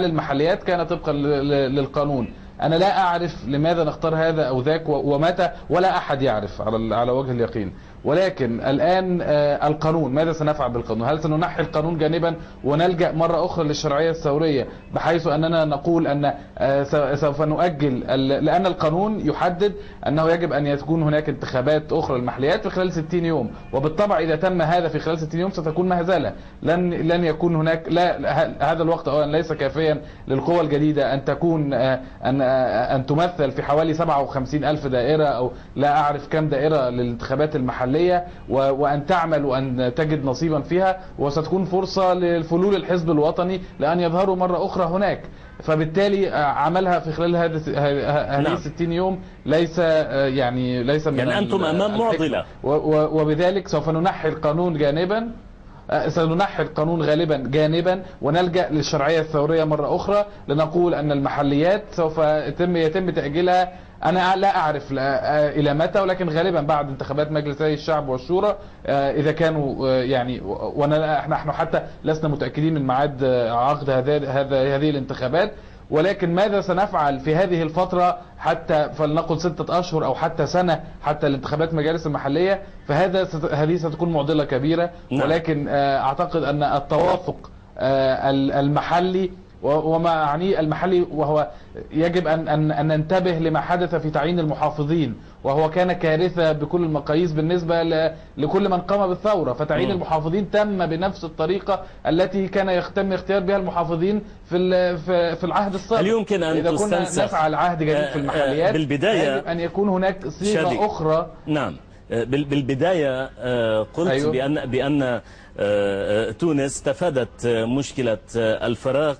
المحليات كان طبقا للقانون. أنا لا أعرف لماذا نختار هذا أو ذاك ومتى، ولا أحد يعرف على وجه اليقين. ولكن الآن القانون، ماذا سنفعل بالقانون؟ هل سننحي القانون جانبا ونلجأ مرة أخرى للشرعية الثورية، بحيث أننا نقول أن سوف نؤجل، لأن القانون يحدد أنه يجب أن يكون هناك انتخابات أخرى للمحليات في خلال 60 يوم، وبالطبع إذا تم هذا في خلال 60 يوم ستكون مهزلة. لن يكون هناك، لا، هذا الوقت أولا ليس كافيا للقوى الجديدة أن تكون أن تمثل في حوالي 57 ألف دائرة أو لا أعرف كم دائرة للانتخابات المحلية، وأن تعمل وأن تجد نصيبا فيها، وستكون فرصة للفلول الحزب الوطني لأن يظهروا مرة أخرى هناك. فبالتالي عملها في خلال هذه 60 يوم ليس يعني ليس من يعني أنتم أمام معضلة، وبذلك سوف ننحي القانون جانبا، سننحي القانون غالبا جانبا ونلجأ للشرعية الثورية مرة أخرى لنقول أن المحليات سوف يتم تأجيلها. أنا لا أعرف إلى متى، ولكن غالبا بعد انتخابات مجلسي الشعب والشورى، إذا كانوا يعني، ونحن حتى لسنا متأكدين من ميعاد عقد هذه الانتخابات. ولكن ماذا سنفعل في هذه الفترة حتى فلنقل 6 أشهر أو حتى سنة حتى الانتخابات المجالس المحلية؟ فهذا هذه ستكون معضلة كبيرة. ولكن أعتقد أن التوافق المحلي، وما أعنيه المحلي وهو يجب أن ننتبه لما حدث في تعيين المحافظين، وهو كان كارثة بكل المقاييس بالنسبة لكل من قام بالثورة. فتعيين المحافظين تم بنفس الطريقة التي كان يتم اختيار بها المحافظين في العهد السابق. هل يمكن أن إذا كنا نفعل عهد جديد في المحليات بالبداية يجب أن يكون هناك صيغة أخرى. نعم، بالبداية قلت بأن تونس تفادت مشكلة الفراغ.